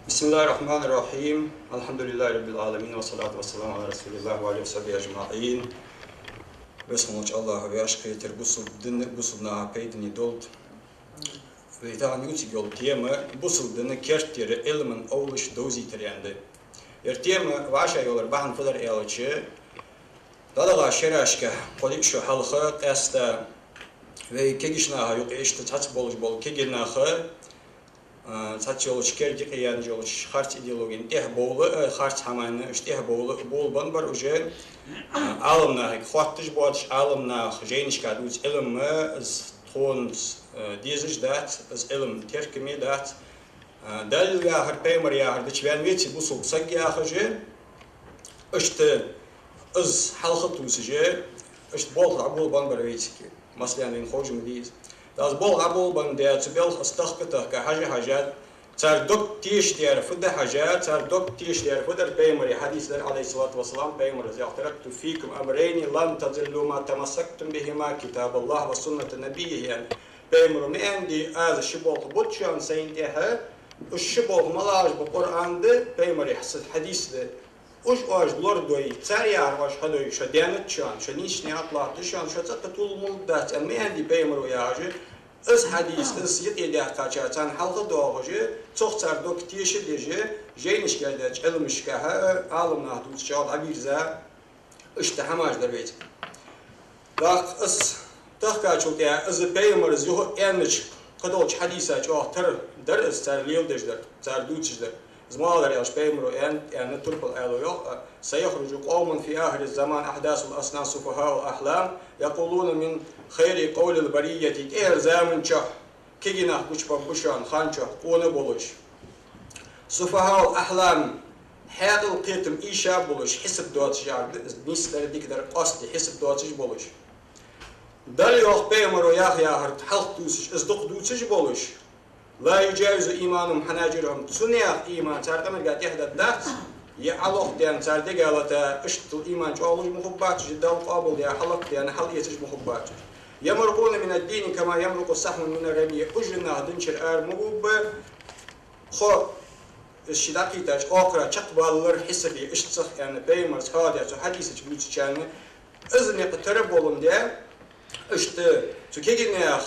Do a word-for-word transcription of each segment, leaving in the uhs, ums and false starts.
بسم الله الرحمن الرحيم. الحمد لله رب العالمين، والصلاة والسلام على رسول الله وعلى آله وصحبه أجمعين. Веза хиннача АллахӀа вай вӀашагӀкхетар бусалба дина, бусалба наха пайдане долда. Вай тахан ювцаргйола тема бусалба дина керттера Ӏилман овлаш довзийтар аьнна да. Ер тема вӀашагӀйоллара бахьан фу дар аьлча, дӀадахача шерашка кхо-диъ шу хьалха, къаьстта вай кегийча наха юкъе иштта цхьацца болаш бола кегий нах, а, цхьацца йолча керда юкъе яьнна йолча харц идеологена тӀехьа бовла, а, харц хӀаманна уж тӀехьа бовла, болабенна бар уж, а, Ӏаламнахага хоатташ боацаш, Ӏаламнаха жайнашка дувца Ӏилма, из тхона, а, дезаш дац, из Ӏилма теркаме дац. А, Далла яхар, пайхамара яхар дича ваьнна веций бусалба саг яхаш, иштта из хьалха тувсаш, иштта болх дӀаболабенна бар вайцига. Масала, вайна ховш ма дий из. ТӀаккха из болх дӀаболабенна да, цу балха из тахка-тахка, хьажа-хьажа, цар дог тешадаьр фу да хьажа, цар дог тешадаьр фу дар, пайхамара хьадис дар, عليه الصلاة والسلام, пайхамара йоах: تركت فيكم أمرين لن تضلوا ما تمسكتم بهما كتاب الله وسنة نبيه, аьнна. Пайхамара ма аьннадий: аз ши болх бут шоана сайна тӀехьа, уж ши болх малагӀаш ба? Къуръан да, пайхамара хьадис да. Уж оаш лорадой, цар яхар оаш хьадой, шо даьннад шоана, шо нийсача наькъа тӀа латтад шоана, шо цӀаккха тилла молла дац аьнна ма аьннадий пайхамара яхаш. Из хьадис, из юкъе даьккхача царна хьалха доагӀаш, цох цар дог теша а деш, жайнашка яздеча Ӏилмашка а, Ӏаламнаха дувцача хана дӀабирза, иштта хӀамаш дар вайцига. ТӀаккха из тахкачул тӀехьа, из пайхамара юха аьннача кхыдолча хьадиса чӀоагӀа тара дар из, цар леладеш дар, цар дувцаш дар. Из малагӀа дар аьлча, пайхамара аьннад, аьнна турпал Ӏаьлас йоах: سيخرج قوم في آخر الزمان أحداث الأسنان سفهاء الأحلام يقولون من خير قول البرية. ТӀехьарча заман чухь кегий нах гучабаргба шоана, хана чухь къона болаш, سفهاء الأحلام, хьаькъал, кхетам ийша болаш, хьисап доацаш, яхар да из, нийсдар, дикадар къоастаде хьисап доацаш болаш. Далла, йоах пайхамара, яха яхар хьалха тувсаш, из дукха дувцаш болаш. لا يجاوز إيمانهم حناجرهم, цу наьха иман цар къамарга тӀехьа даргдац, е Ӏолохдаьнна цар дега лата, иштта иман чӀоагӀлуш ма хургбац уж, Далла къоабалдаь, хьалакхдаьнна хьалэцаш ма хургбац уж. يمرقون من الدين كما يمرق السهم من الرمية, уж нах динчура ара ма бувргба, тхо из ши дӀакхийтача оакхара чакхбаллалар хьисапе, иштта цох аьнна, пайхамара хьоадаь цу хьадиса чу бувцачарна, из никъ тара боландаь, иштта цу кегий наьха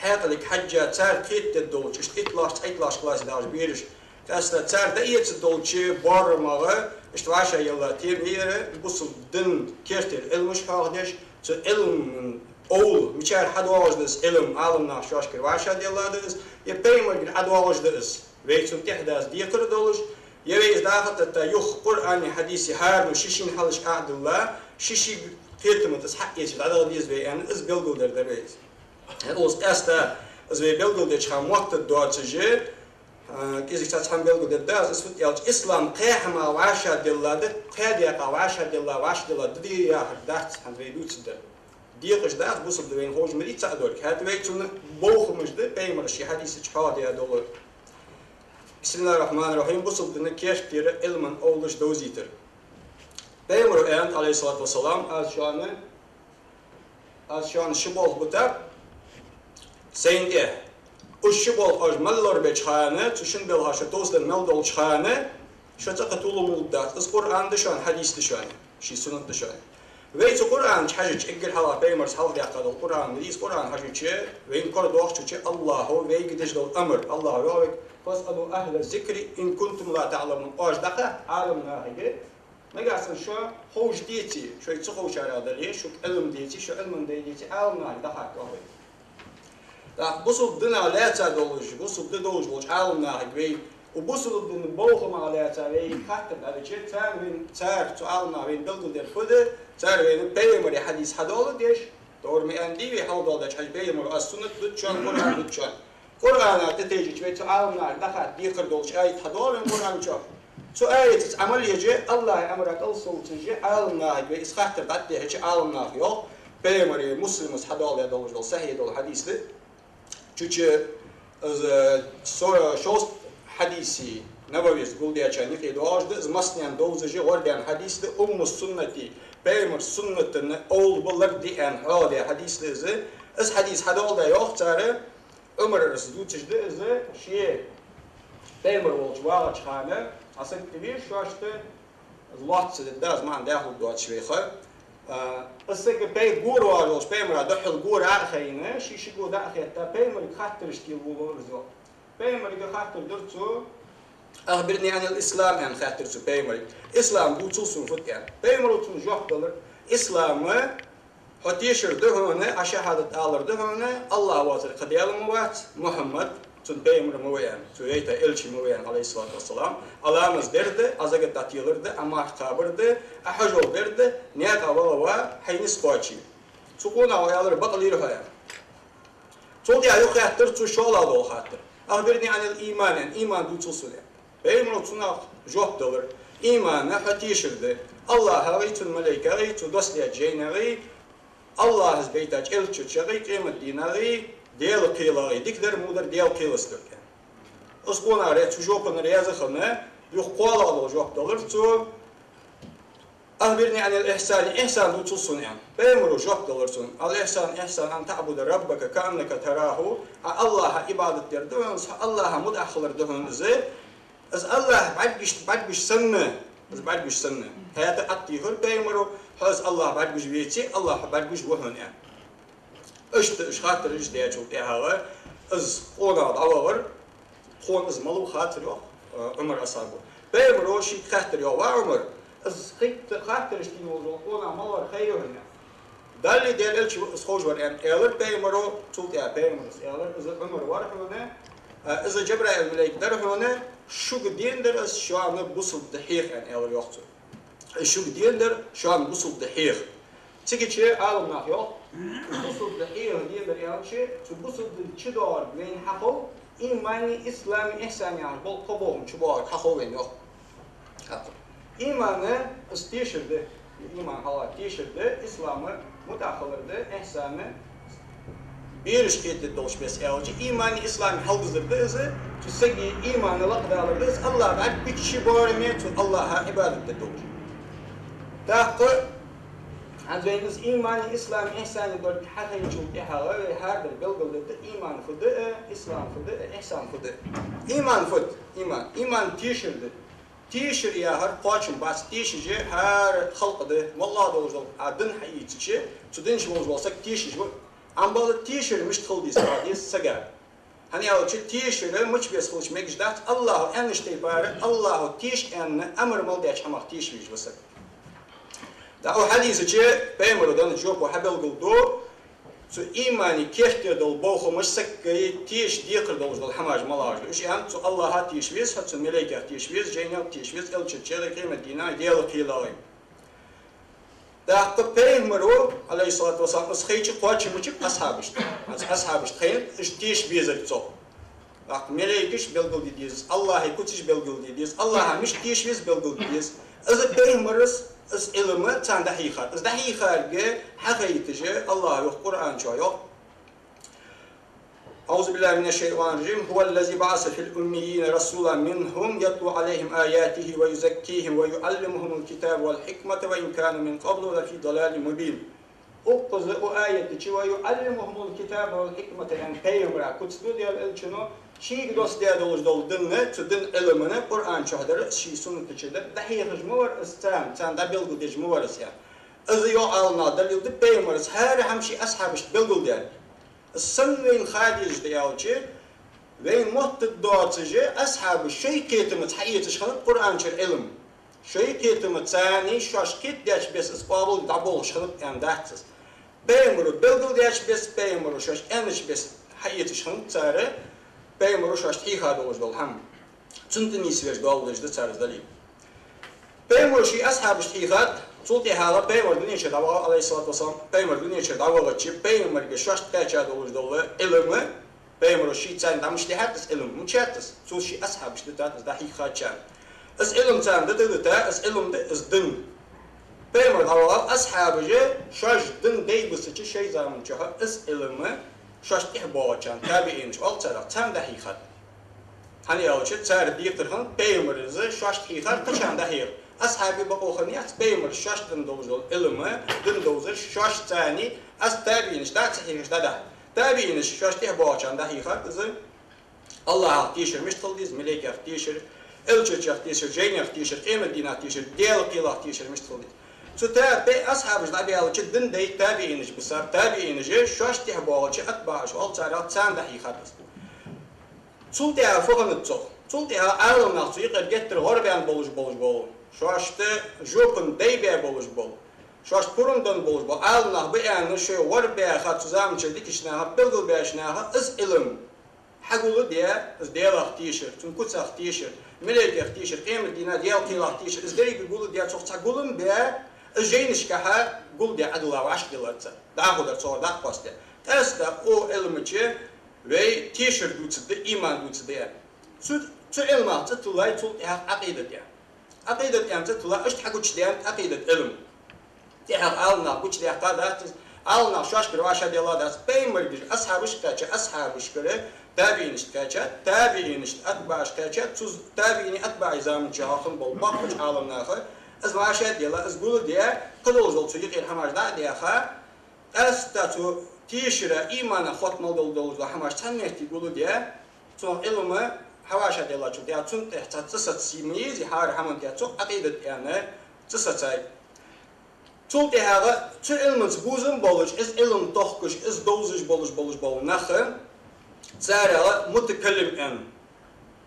хьаькъалга хьежжа, цар кхетаде долча, иштта итлагӀча, цхьайттлагӀча классе дахача бераша, къаьстта цар дӀаэца долча боарамагӀа, иштта вӀашагӀъелла тема я ер, бусалба дина керттера Ӏилмаш хьоахадеш, цу Ӏилман овла, мичара хьадоагӀаш да из Ӏилма, Ӏаламнаха шоашкара вӀашагӀделла да из, е пайхамарагара ӀодоагӀаш да из. Вай цунна тӀехьа дас декхар долаш, е вай из дӀахо а тетта, юха Къуръане, хьадисе хӀаране ший-ший хьалаш ахьадилла, ший-ший кхетама тӀа из хьаэцаш дӀадаха деза вай аьнна, из белгалдер дар вайца. ХӀаьта из къаьстта, из вай белгалдеча хана моттаргдоацаш, а, кӀезига цхьацца хӀама белгалдергда аз, из фуд аьлча, ислам кхаь хӀамах вӀашагӀделла да, кхаь даькъах вӀашагӀделла, вӀашагӀделла да, да яхар дац, хӀанз вай дувцаргдар. Декъаш дац, бусалба да вайна ховш ма дий цаӀ долга. ХӀаьта вай цунна бовхамаш да, пайхамара ший хьадиса чу хьоахадаь дола. بسم الله الرحمن الرحيم. Бусалба дина керттера Ӏилман овлаш довзийтар. Пайхамара аьннад, عليه الصلاة والسلام: аз шоана, аз шоана ши болх бутаб сайна тӀехьа. Уж ши болх оаш мел лорабеча хана, цу шин балха шо товсдан мел долча хана, шо цӀаккха тилла молла дац. Из Къуръан да шоана, хьадис да шоана, ший суннат да шоана. Вай цу Къуръана чу хьажача, эггара хьалха пайхамара хьалха даьккха дола Къуръан ма дий из, Къуръан хьажача, вайна корадоагӀача чу АллахӀа вайга деш дола амар. АллахӀа йоах вайга: فاسألوا أهل الذكر إن كنتم لا تعلمون. Оаш дӀахатта Ӏаламнахага, нагахьа санна шо ховш деце, шоай ца ховшарех дале, шуга Ӏилма деце, шо Ӏилман дай деце, Ӏаламнахага дӀахатта, йоах вайга. ТӀаккха бусалба динах лаьца долаш, бусалба ди долаш болча Ӏаламнахага вай, укх бусалба дина бовхамах лаьца вайга хаттар дӀадича, цар вайна, цар, цу Ӏаламнаха вайна белгалдер фуд, цар вайна пайхамара хьадис хьадоаладеш, товр ма аьннадий вай хьалха доаладаьча хьадиса, пайхамара аз суннат дут шоана, Къуръан дут шоана. Къуръана тӀатайжача вай цу Ӏаламнахага дӀахатта декхар долча аят хьадоагӀа вайна Къуръан чу. Цу аятаца Ӏамал еш, АллахӀа амара кӀалсовцаш, Ӏаламнахага вай из хаттар дӀатӀадехьача, Ӏаламнаха йоах, пайхамара, Муслима хьадоаладаь долаш дола сахьихь дола хьадис да, чу чу, из, со-, шовзткъа хьадиси, Нававис гулдаьчарна юкъе доагӀаш да, из массанена довзаш, гӀордаьнна хьадис да, Умму Суннати, пайхамара суннатана овла ба ларди аьнна хьоахадаь хьадис да из. Из хьадис хьадоаладаь йоах цар, Ӏумара из дувцаш да из, ше Пайхамар волча вагӀача хана, а саг тӀавийр шоашта, лоацца дедда, аз маӀан дӀахо доацаш веха. А, из саг пай-, гора вагӀаш волча пайхамара духьал гора а хайна, ший ши го дӀа а хетта, пайхамарга хаттараш тӀа волавелар из. Пайхамарга хаттар дир цо: «أخبرني عن الإسلام», аьнна, хаттар цо пайхамарга. «Ислам дувцал сона фуд?» аьнна. Пайхамаро цунна жоп делар: «Ислам хьо тешар да хьона, Ӏа шахӀадат алар да хьона, АллахӀ воацар кхы Даьла ма вац, Мухьаммад цун пайхамар ма ва аьнна, цо вайта элча ма ва аьнна, عليه الصلاة والسلام, Ӏа ламаз дар да, Ӏа закат дӀателар да, Ӏа марха кхабар да, Ӏа хьажол дар да, наькъа вала ва, хьай низ кхоаче». Цу къонахо аьлар: «Бакъ лийра хьо», аьнна. Цул тӀехьа юха хаттар цо шоллагӀа дола хаттар: «أخبرني عن الإيمان», аьнна, «Иман дувцал сона», аьнна. Пайхамаро цунах жоп делар: «Иман хьо тешар да АллахӀагӀеи, цун малайкагӀеи, цо доссадаьча жайнагӀеи, АллахӀа байтача элчашагӀеи, къематденагӀеи, Даьла кхелагӀеи, дикадар, водар, Даьла кхелаца дар», аьнна. Из къонах ре-, цу жопах раьза хинна, юха кхоалагӀа дола жоп делар цо: «أخبرني عن الإحسان», ихьсан дувцал сона, аьнна. Пайхамаро жоп делар цунна: «الإحسان، إحسان أن تعبد ربك كأنك تراه», Ӏа АллахӀа Ӏибадат дар да хьона из, хьо АллахӀа мутӀахьа хилар да хьона из. Из АллахӀ бӀаргагуш, бӀаргагуш санна, из бӀаргагуш санна. ХӀаьта тӀатехар пайхамаро: «Хьо из АллахӀ бӀаргагуш веце, АллахӀ хьо бӀаргагуш ва хьона», аьнна. Иштта уж хаттараш даьчул тӀехьагӀа из къонах дӀавахар, тхона из малав хаттар йоах, э, Ӏумар асхьабо. Пайхамаро шийга хаттар йоах: «Ва Ӏумар, из хатта хаттараш деш вола къонах малав, хайра хьона?» «Далла а Даьла элча а из ховш вар», аьнна, аьлар пайхамаро. Цул тӀехьа пайхамаро аьлар: «Из Ӏумар вар хьона, э, из Жабраил малайк дар хьона, шуга деннадар из, шоана бусалба ди хьеха», аьнна, аьлар йоах цо. Шуга деннадар шоана бусалба ди хьеха. Цигача Ӏаламнаха йоах, бусалба ди хьеха деннадар аьлча, цу бусалба дина чудоагӀарга вайна хьахов имани, ислами, ихьсани яхаш бола кхо бохам чубоагӀарга хьахов вайна йоах. Иман из тешар да, иман хьалха тешар да, ислам мутӀахьа хилар да, ихьсан бераш кхетадергдолаш беса аьлча, имани ислами хьалдизар да из, цу сага иман лакхдалар да из, АллахӀ бӀаргагуча бараме цу АллахӀа Ӏибадат дергдолаш. ТӀаккха хӀанз вайна из имани ислами ихьсани долга хьахайчул тӀехьагӀа вай хӀара дар белгалдергда: иман фуд, ислам фуд, ихьсан фуд. Иман фуд? Иман. Иман тешар да. Тешар яхар кхоачам бац, тешаш хӀара халкъ да. МоллагӀа долаш дола Ӏа дин хьаийцача, цу дина чу волаш вола саг тешаш ва. Амма тешар мишта хила деза, деза сага. ХӀана аьлча тешар мича беса хилча мегаш дац, АллахӀа аьннача тайпара, АллахӀа теша аьнна амар мел даьча хӀамах теша везаш ва саг. ТӀаккха укх хьадисача пайхамаро деннача жопо хьабелгалду, цу имани керттера дола бохамаш сага теша декхар долаш дола хӀамаш малагӀаш да. Уж аьннад: цу АллахӀа теша веза хьо, цун малайкех теша веза, жайнех теша веза, элчашкех, къематденах, Даьла кхелагӀех. ТӀаккха пайхамаро, عليه الصلاة والسلام, из хайча кхоачам баьб асхьабашта. Из асхьабашта хайнад уж теша безарга цох. ТӀаккха малайкаш белгалде деза, АллахӀа куцаш белгалде деза, АллахӀа мишта теша веза белгалде деза. Из пайхамара из Ӏилма царна дӀахьийхад. Из дӀахьийхарга хьахайташ АллахӀа йоах Къуръан чу, йоах: أعوذ بالله من الشيطان الرجيم. هو الذي بعث في الأميين رسولا منهم يتلو عليهم آياته ويزكيهم ويعلمهم الكتاب والحكمة وإن كانوا من قبل لفي ضلال مبين. Укхаза укх аята чу: ويعلمهم الكتاب والحكمة аьнна пайхамара куц ду Даьла элчано, шийга доссадаь долаш дола дин, цу дина Ӏилма Къуръан чу дар, ший суннат чу дар, дӀахьехаш ма вар из царна, царна дӀабелгалдеш ма вар из, аьнна. Из йоах Ӏаламнаха далил да, пайхамара хӀара хӀама ший асхьабашта белгалдаьд. Из санна вайна ха дезаш да аьлча, вайна моттаргдоацаш асхьабаша шоай кхетамца хьаэцаш хиннад Къуръан чура Ӏилма. Шоай кхетамца царна шоашта кхетадеча беса из къоабал дӀаболхаш хиннаб аьнна дац из. Пайхамаро белгалдаьча беса, пайхамаро шоашта аьннача беса хьаэцаш хиннад цар пайхамаро шоашта хьийха долаш дола хӀама. Цунна тӀа нийсвеш доаладеш да цар из далил. Пайхамаро ший асхьабашта хьийхад, цул тӀехьагӀа пайхамар дунен чура дӀаваха, عليه الصلاة والسلام, пайхамар дунен чура дӀавахача, пайхамарга шоашта кхаьча долаш дола Ӏилма, пайхамаро ший царна дӀа мишта дихьад из Ӏилма, мичад из, цо ший асхьабашта дитад из, дӀахьийхад царна. Из Ӏилма царна дита, дита, из Ӏилма да из дин. Пайхамар дӀавахав, асхьабаша шоаш дин дайбисача шоай заман чухь из Ӏилма шоашта тӀехьа боагӀачарна, табиӀинаш оал царех, царна дӀахьийхад. ХӀана аьлча цар декхар хиннад пайхамара из шоашта хьийхар кхычарна дӀахьеха. Асхьабий бокъо хиннаяц пайхамара шоашта дин долаш дола Ӏилма дин довзаш, шоашта царна, из табиӀинаш дӀа а ца хьийхаш дӀадахьа. ТабиӀинаш шоашта тӀехьа боагӀачарна дӀахьийхад из. АллахӀах тешар мишта хила деза, малейкех тешар, элчанех тешар, жайнех тешар, къематдийнах тешар, Даьла кхелах тешар мишта хила деза. Цу та-, бе-, асхьабаш дӀабаьлча, дин дай табиӀинаш бисаб, табиӀинаш шоашта тӀехьа боагӀача атбаӀаш оал царех, царна дӀахьийхад из. Цул тӀехьа фу хиннад цох? Цул тӀехьа Ӏаламнах цу юкъера геттара гӀорбаьнна болаш болаш бола, шоашта жопа дай баь болаш бола, шоашта пурам денна болаш бола Ӏаламнах ба аьнна, шоай гӀорбаьха цу заманча дикача наха, белгалбаьча наха из Ӏилма хьагулдаь, из Даьлах тешар, цун куцах тешар, малейкех тешар, къематдийнах, Даьла кхелах тешар, из деррига гулдаь, цох цхьа гулам баь, из жайнашкахьа гулдаь Ӏадала вӀашагӀделлар цар, дӀахо дар цох дӀакхоссадаь. Къаьстта укх Ӏилмача вай тешар дувцаргда, иман дувцаргда аьнна. Цу, цу Ӏилмах цӀи тиллай цул тӀехьагӀа Ӏакъидат аьнна. Ӏакъидат аьнна цӀи тилла, иштта хьагучадаьннад Ӏакъидат Ӏилма. ТӀехьагӀа Ӏаламнаха гучадаьккха дац из, Ӏаламнаха шоашкара вӀашагӀделла дац, пайхамарагара асхьабашка кхаьча, асхьабашкара табиӀинашта кхаьча, табиӀинашта атбаӀашка кхаьча, цу табиӀинеи атбаӀеи заманчухь хинна бола боккхача Ӏаламнаха из вӀашагӀделла, из гулдаь, кхыдолаш дола цу юкъера хӀамаш дӀа а даьха, къаьстта цу тешара, иманах хотта мел дола долаш дола хӀамаш цхьан метте гулдаь, цу Ӏилма хьавӀашагӀделлачул тӀехьагӀа цунна тӀехьа цхьа цӀи саца ма езий, хӀара хӀаман тӀехьа цох Ӏакъидат аьнна цӀи сацай. Цул тӀехьагӀа цу Ӏилманца бувзам болаш, из Ӏилма тохкаш, из довзаш болаш, болаш бола нах, царех мутакаллим аьнна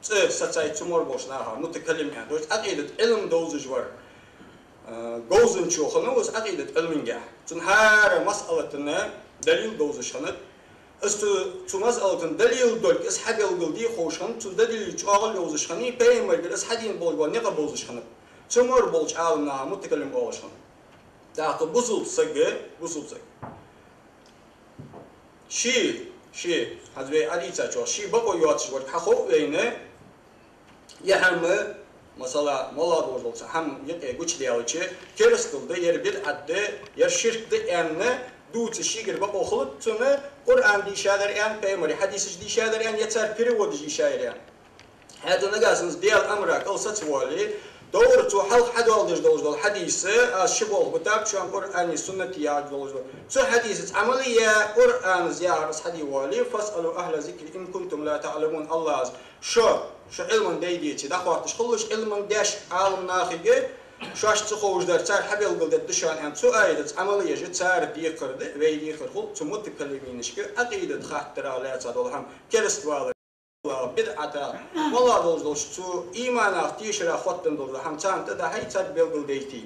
цӀи сацай цу мара болча наха, мутакаллим аьнна. То есть Ӏакъидат Ӏилма довзаш вар, э, говзанчо хиннав из Ӏакъидат Ӏилмангахьа. Цун хӀара масъалатана далил довзаш хиннад. Из цу, цу масъалатана далил долга из хьабелгалде ховш хиннав, цу далила чӀоагӀал йовзаш хиннай, пайхамарагара из хьадена болаш бола никъ бовзаш хиннаб. Цу мара болча Ӏаламнаха мутакаллим оалаш хиннав. ТӀаккха бусалба саг, бусалба саг. Ший, ший, хӀанз вай Ӏадийцачох, ший бокъо йоацаш вар хьахов вайна, е хӀама, масала, моллагӀа долаш дола цхьа хӀама юкъе гучадаьлча, керастал да, е бидӀат да, е ширк да аьнна, дувца шийгара бокъо хилац цун, Къуръан дийшадар аьнна, пайхамара хьадисаш дийшадар аьнна, е цар переводаш дийшаяр аьнна. ХӀаьта нагахьа санна из Даьла амара кӀал сацавоале, товр цо хьалха хьадоаладеш долаш дола хьадис, аз ши болх битаб шоана Къуръани суннати яхаш долаш дола. Цу хьадисаца Ӏамал е, Къуръанас яхар из хьаде воале, «فاسألوا أهل الذكر إن كنتم لا تعلمون», АллахӀас шо, шо Ӏилман дай деце, дӀахотташ хилалаш Ӏилман даьшка, Ӏаламнахага, шоашта ца ховш дар цар хьабелгалдергда шоана аьнна, цу аятаца Ӏамал еш цар декхар да, вай декхар хул, цу мутакаллиминашка Ӏакъидат хаттарах лаьца дола хӀама, кераста валар, бидӀатах, моллагӀа долаш долча цу иманах, тешарах хоттаденна долаш дола хӀама царна тӀадахьа, царга белгалдайта.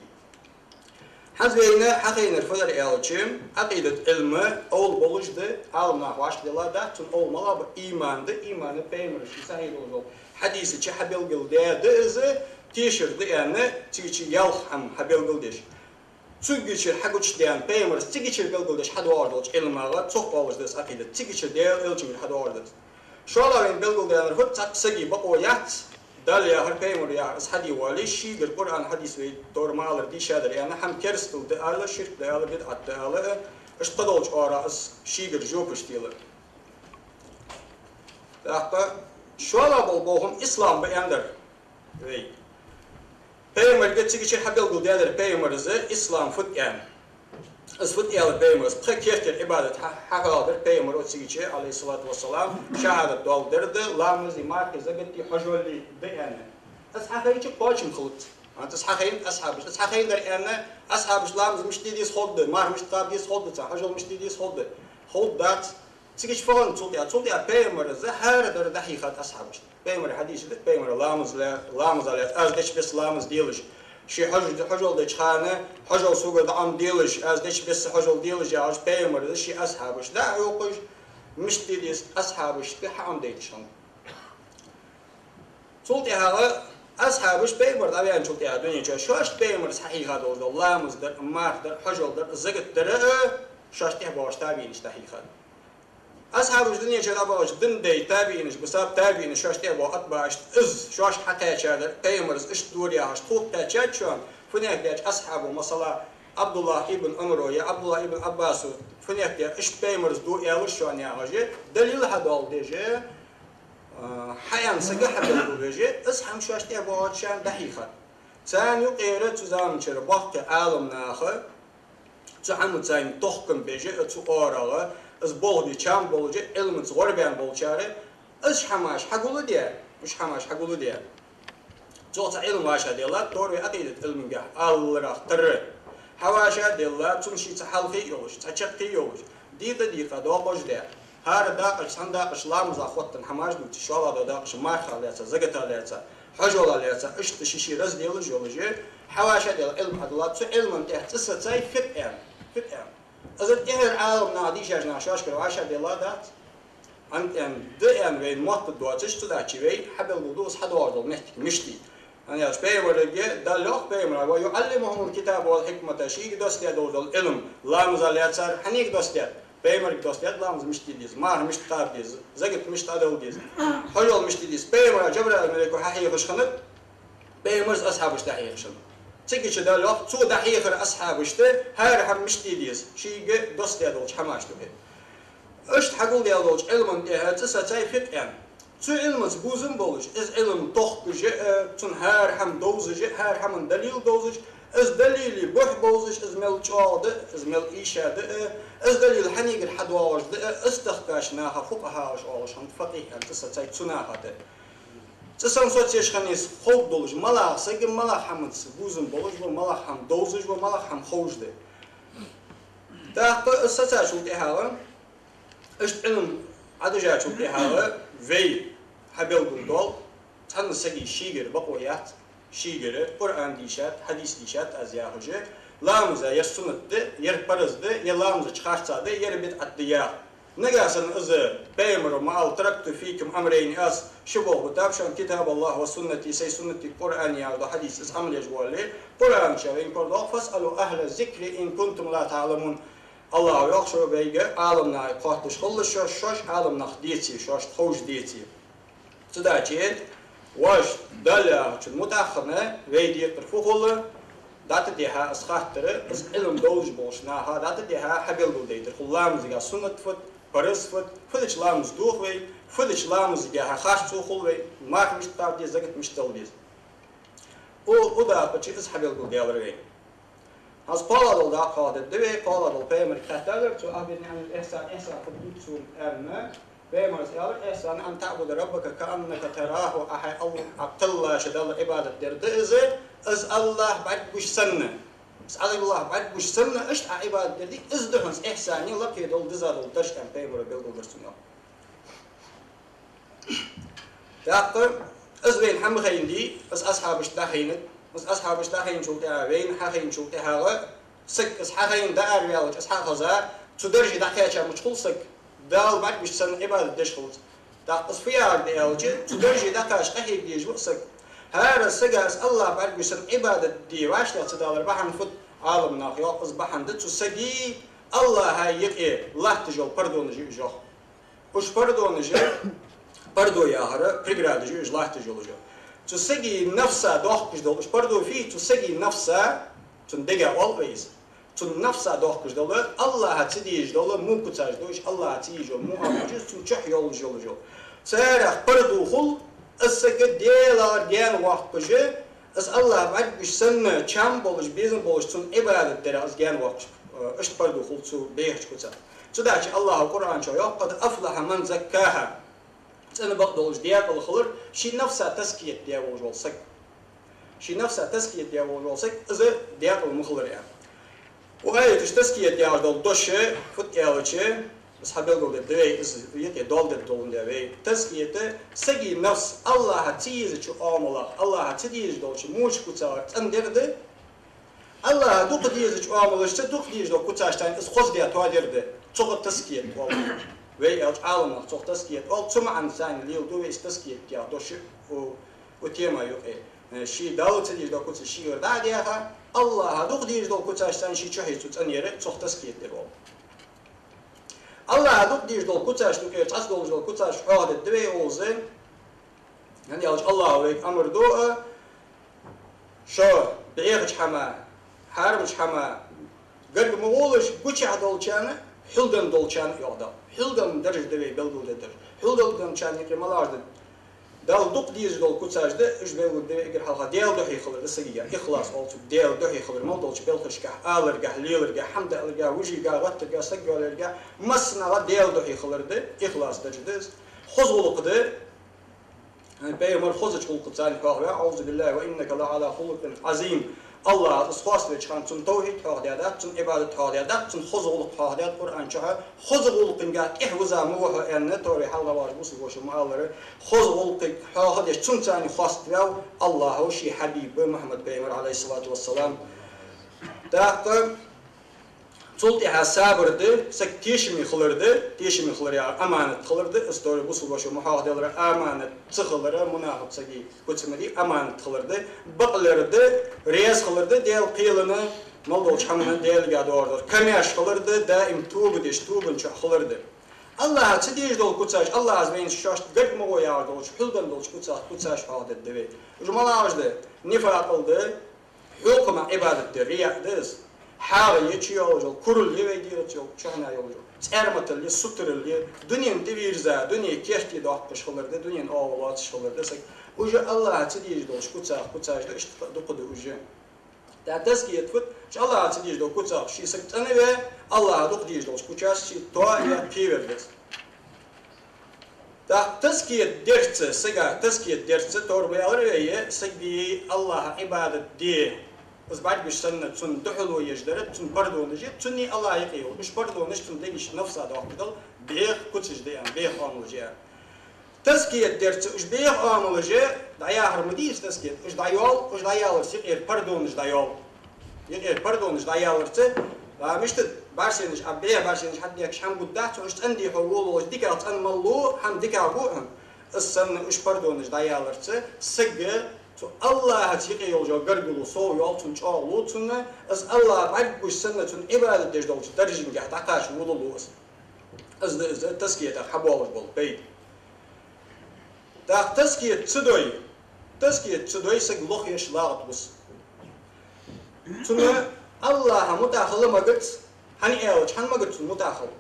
ХӀанз вайна хьахайнар фу дар аьлча, Ӏакъидат Ӏилма овла болаш да, Ӏаламнаха вӀашагӀделла дац, цун овла малагӀа ба, иман да, имана пайхамара ший сахьихь долаш дола хьадиса чу хьабелгалдаь да из, тешар да аьнна, цигача ялх хӀама хьабелгалдеш. Цигачара хьагучадаьнна, пайхамара цигачара белгалдеш хьадоагӀаш долча Ӏилмагара цох оалаш да из Ӏакъидат, цигачара Даьла элчангара хьадоагӀаш да из. ШоллагӀа вайна белгалдаьннар фуд, цхьаккха сага бокъо яц, Далла яхар, пайхамара яхар из хьаде воале, шийгара Къуръан, хьадис вай товр ма аллара дийшадар аьнна, хӀама керастал да ала, ширк да ала, бидӀат да ала, иштта кхыдолча оагӀорахьа из шийгара жопаш тела. ТӀаккха шоллагӀа бола бохам ислам ба аьннадар вай. Пайхамарга цигачара хьабелгалдаьдар пайхамара из ислам фуд аьнна. Из фуд аьлар пайхамара, пхи керттера Ӏибадат хьа-, хьахьоахадар пайхамара цигача, عليه الصلاة والسلام, шахӀадат доаладар да, ламази, мархи, закати, хьажоли да аьнна. Из хьахайча кхоачам хилац. ХӀанз из хьахайнад асхьабашта. Из хьахайнадар аьнна, асхьабашта ламаз мишта де деза ховргда, марха мишта кхаба деза ховргда царна, хьажол мишта де деза ховргда. Ховргдац. Цигача фу хиннад цул тӀехьа? Цул тӀехьа пайхамара из хӀара дар дӀахьийхад асхьабашта. Пайхамара хьадис да, пайхамара ламаз ле-, ламаза лаьца, аз деча бесса ламаз делаш. Ший хьаж-, хьажол деча хана, хьажол согара дӀаӀомаделаш, аз деча бесса хьажол делаш яхаш, пайхамара из ший асхьабашта дӀахьокхаш, мишта де деза асхьабашка хьаӀомадайташ хиннад. Цул тӀехьагӀа асхьабаш пайхамар дӀаваьнначул тӀехьагӀа дунен чу шоашта пайхамара хьахьийха долаш дола ламаз дар, марха дар, хьажол дар, закат дар а шоашта тӀехьа боагӀача табиӀинашта дӀахьийхад. Асхьабаш дунен чу дӀабахача дин дай табиӀинаш бисаб, табиӀинаш шоашта тӀехьа боагӀа атбаӀашта из шоашка хьакхаьчадар, пайхамара из иштта дора яхаш тхога кхаьчад шоана, фуннагӀа даьча асхьабо, масала, ӀабдуллахӀ ибн Ӏумаро е ӀабдуллахӀ ибн Ӏаббасо, фуннагӀа даь, иштта пайхамара из ду аьлар шоана яхаш, далил хьадоаладеш, а, хьааьнна сага хьабелгалвеш, из хӀама шоашта тӀехьа боагӀачарна дӀахьийхад. Царна юкъера цу заманчара боккхий Ӏаламнаха, цу хӀамаца тохкам беш, цу оагӀорахьа, из болх бе чам болаш, Ӏилманца гӀорбаьнна болчар, Уж хӀамаш хьагулдаь, уж хӀамаш хьагулдаь. Цо цхьа Ӏилма вӀашагӀделла, тора вай Ӏакъидат Ӏилмангахь аларах тарра. ХьавӀашагӀделла, цунна шийца хьалхе а йолаш, цхьа чаккхе а йолаш, дийкъа-дийкъа доакъош де. ХӀара дакъа чу, цхьан дакъа чу ламаза хоттаденна хӀамаш дувцаш, шоллагӀа дола дакъа чу мархах лаьца, закатах лаьца, хьажолах лаьца, иштта ший-ший разделаш йолаш, хьавӀашагӀделла Ӏилма хьадулла, цу Ӏилман тӀа цӀи сацай фикъхӀ аьнна. ФикъхӀ аьнна. Из тӀехьара Ӏаламнаха, дийшача наха шоашкара вӀашагӀделла дац. ХӀана аьнна, да аьнна вайна мотт доацаш, цудухьа вай хьабелгалду из хьадоагӀаш дола моттиг мишта я. ХӀана аьлча пайхамарга Дала йоах, пайхамара: «ويعلمهم الكتاب والحكمة», шийга доссадаь долаш дола Ӏилма, ламаза лаьцар хьанга доссадаьд? Пайхамарга доссадаьд ламаз мишта де деза, марха мишта кхаба деза, закат мишта дала деза, хьажол мишта де деза. Пайхамара Джабраил малайко хьахьехаш хиннад, пайхамара из асхьабашта дӀахьехаш хиннад. Цига чу Дала йоах, цо дӀахьехар асхьабашта, хӀара хӀама мишта де деза, шийга доссадаь долча хӀамашта юкъе. Иштта хьагулдаь долча Ӏилман тӀа цӀи сацай фикъхӀ аьнна. Цу Ӏилмаца бувзам болаш, из Ӏилма тохкаш а, цун хӀара хӀама довзаш а, хӀара хӀаман далил довзаш, из далила бухь бовзаш, из мел чӀоагӀа да, из мел ийша да, из далил хьанагара хьадоагӀаш да, из тахкача наха фукъахӀаш оалаш хиннад, факъихӀ аьнна цӀи сацай цу наха тӀа. ЦӀи санна соцаеш хиннай из ховргдолаш, малагӀа саг малагӀа хӀамаца бувзам болаш ва, малагӀа хӀама довзаш ва, малагӀа хӀама ховш да. ТӀаккха из сацачул тӀехьагӀа, иштта Ӏилма Ӏадужачул тӀехьагӀа вай хьабелгалдоал, цхьанне сага шийгара бокъо яц, шийгара Къуръан дийшад, хьадис дийшад аз яхаш, ламаза ер суннат да, ер парз да, ер ламаза чу харцахьа да, ер бидӀат да яха. Нагахьа санна из пайхамара ма аьлла: «تركت فيكم أمرين», аз ши болх битаб шоана: «كتاب الله وسنتي», сай суннати Къуръани яхаш дола хьадис из Ӏамал еш вале, Къуръан чу вайна корадоал: «فاسألوا أهل الذكر إن كنتم لا تعلمون». АллахӀа йоах: шо вайга Ӏаламнахага хоатташ хилалаш, шоаш, шоаш Ӏаламнах деце, шоашта ховш деце. Цудухьа вай Дала яхачун мутӀахьа хинна, вай декхар фу хул, дӀатӀадехьа из хаттар, из Ӏилма довзаш болча наха дӀатӀадехьа хьабелгалдайтар хул: ламазага суннат фуд, парз фуд, фу дича ламаз дох вай, фу дича ламазага харцо хул вай, марха мишта кхаба деза, закат мишта дала деза. Укх, укх дакъа чу из хьабелгалдаьлар вайна. ХӀанз кхоалагӀа дола дакъа хьоахадергда вай, кхоалагӀа дола пайхамарга хаьттадалар цо: «أخبرني عن الإحسان», ихьсан фуд да цо аьнна, пайхамара аьлар: «إحسان أن تعبد ربك كأنك تراه», Ӏа хьай АллахӀ кхеллача Далла Ӏибадат дар да из, из АллахӀ бӀаргагуш санна. Из АллахӀ бӀаргагуш санна, иштта Ӏа Ӏибадат дар да, из да хӀанз ихьсан, лакхе дола, диза дола дарж, аьнна, пайхамара белгалдир цунна. ТӀаккха из вайна хьа ма хайнадий, из асхьабашта дӀахайнад. Из асхьабашта дӀахайначул тӀехьагӀа, вайна хьахайначул тӀехьагӀа, саг из хьахайна дӀаараваьлча, из хьахеза, цу дарже дӀакхаьча мича хул саг, Дала бӀаргагуш санна Ӏибадат деш хилац. ТӀаккха из фу яхар да аьлча, цу дарже дӀакхача къахьега дезаш ва саг. ХӀара сага из АллахӀ бӀаргагуш санна Ӏибадат де вӀаштӀехьа ца далара бахьан фуд? Ӏаламнаха йоах, из бахьан да цу сага АллахӀа юкъе латташ йола пардонаш я уж, йоах. Уж пардонаш, пардо яхар преградаш я уж, латташ йолаш. Цу сага нафса доахкаш дола, уж пардо фуй, цу сага нафса, цун дега оал вай из. Цун нафса доахкаш дола, АллахӀа ца дезаш дола во куцаш да уж, АллахӀа ца езаш йола во оалаш, цун чухь йолаш йолаш. Царех пардо хул, из саг Даьлагара гаьна воаккхаш, из АллахӀ бӀаргагуш санна, чам болаш, безам болаш, цунна Ӏибадат дарах из гаьна воаккхаш, э, иштта пардо хул цу бехача куцах. Цудухьа АллахӀа Къуръан чу йоах: «قد أفلح من زكاها». ЦӀена бакъдолаш даькъала хилар ший нафса тазкият даь волаш вола саг. Ший нафса тазкият даь волаш вола саг, из даькъала ма хилар, аьнна. Укх аята чу тазкият яхаш дола дош фуд аьлча, из хьабелгалдергда вай, из юкъе доал дергдолаш да вай. Тазкият сага нафс АллахӀа ца езача оамалах, АллахӀа ца дезаш долча моча куцагара цӀендар да. АллахӀа дукха дезача оамалашца, дукха дезаш долча куцашца из хоза даь тоадар да. Цох тазкият оал. Вай аьлча Ӏаламнаха цох тазкият оал. Цу маӀанца леладу вай из тазкият яха дош у, у тема юкъе. Ший Далла ца дезаш дола куцаш шийгара дӀа а даьха, АллахӀа дукха дезаш долча куцашца ший чухье цу цӀенъяр, цох тазкият дар оал. АллахӀа дукха дезаш долча куцашта юкъера цхьацца долаш дола куцаш хьоахадергда вай укхаза. ХӀана аьлча АллахӀа вайга амар ду, а, шо бӀехача хӀаман, хьарамча хӀаман гарга ма гӀолаш, гучахь долчарна, хьулденна долчарна, йоах Дала. Хьулденна дарж да вай белгалдергдараш. Хьулденначарна юкъе малагӀаш да? Далла дукха дезаш дола куцаш да, уж белгалдергда вай эггара хьалха. Даьла духьа хилар да сагага, ихлас оал цох. Даьла духьа хилар мел долча белхашкахь, аларгахь, леларгахь, хӀама даьларгахь, вижаргахь, гӀаттаргахь, саг йоалаяргахь, массанахьа Даьла духьа хилар да, ихлас дарж да из. Хоза гӀулакх да, пайхамар хозача гӀулакхаца хьоахаваь, أعوذ بالله وإنك لعلى خلق عظيم. АллахӀа из хоаставеча хана цун тавхьид хьоахадаьдац, цун Ӏибадат хьоахадаьдац, цун хоза гӀулакх хьоахадаьд Къуръан чу. Хоза гӀулакхагахьа тӀехьа виза ма ва хьо аьнна, товре хьалха вагӀаш бусалба воша ма аллара. Хоза гӀулакх хьоахадеш, цунца хоаставаьв АллахӀа ший хьабиб Мухьаммад пайхамар, عليه الصلاة والسلام. ТӀаккха цул тӀехьа сабар да, саг тешаме хилар да, тешаме хилар яхар аманат хилар да, из товре бусалба воша ма хьоахаделар, аманат ца хилар мунафикъ сага куц ма дий, аманат хилар да, бакълер да, раьза хилар да Даьла кхелана, мел долча хӀаманна Даьлагара доагӀаш дар, камаьрша хилар да, даим тоба деш, тобан чу хилар да. АллахӀа ца дезаш дола куцаш, АллахӀа вайна шоашта гарга ма гӀо яхаш долча, хьулденна долча куцах куцаш хьоахадергда вай. Уж малагӀаш да? Нифакъал да, хьокхамах Ӏибадат дар, рияъ да из. ХьагӀ я, чу йолаш йола курал я, вай дегӀаца йола, чухьнахьа йолаш йола цӀарматал я, сутарал я, дунен тӀавийрза, дунен керте доаккхаш хилар да, дунен оагӀув лоацаш хилар да саг. Уж АллахӀа ца дезаш долча куцах куцаш да, иштта дукха да уж. ТӀаккха тазкият фуд? Уж АллахӀа ца дезаш дола куцах ший саг цӀенаваь, АллахӀа дукха дезаш долча куцашца ший тоаяь кхевар да из. ТӀаккха тазкият дерца, сага тазкият дерца, товре ма аьлар вай, сага АллахӀа Ӏибадат де, из бӀаргагуш санна, цунна духьале еш дар, цун пардонаш я, цуннеи АллахӀи юкъе йола. Уж пардонаш цун дега чу нафса доаккхаш дола бӀеха куцаш да аьнна, бӀеха оамалаш я. Тазкият дерца уж бӀеха оамалаш дӀаяхар ма дий из тазкият, уж дӀайоал, уж дӀаяларца юкъера пардонаш дӀайоал. Юкъера пардонаш дӀаяларца, а, мишта бӀаргсенаш, а, бӀеха бӀаргсенаш хьадехкаш хӀама гургдац, уж цӀена дий хьо волалуш, дикагӀа цӀена маллу, хӀама дикагӀа бу хьона. Из санна уж пардонаш дӀаяларца, саг цу АллахӀаца юкъе йолаш йола гаргало совйоал цунна, чӀоагӀлу цунна, из АллахӀ бӀаргагуш санна, цунна Ӏибадат деш долча даржагахьа дӀакхача волалу из. Из да из тазкиятах хьабоалаш бола пайда. ТӀаккха тазкият ца дой, тазкият ца дой, саг лохъеш лагӀат гус. Цунна АллахӀа мутӀахьа хила магац, хӀана аьлча, хӀана магац цунна мутӀахьа хила?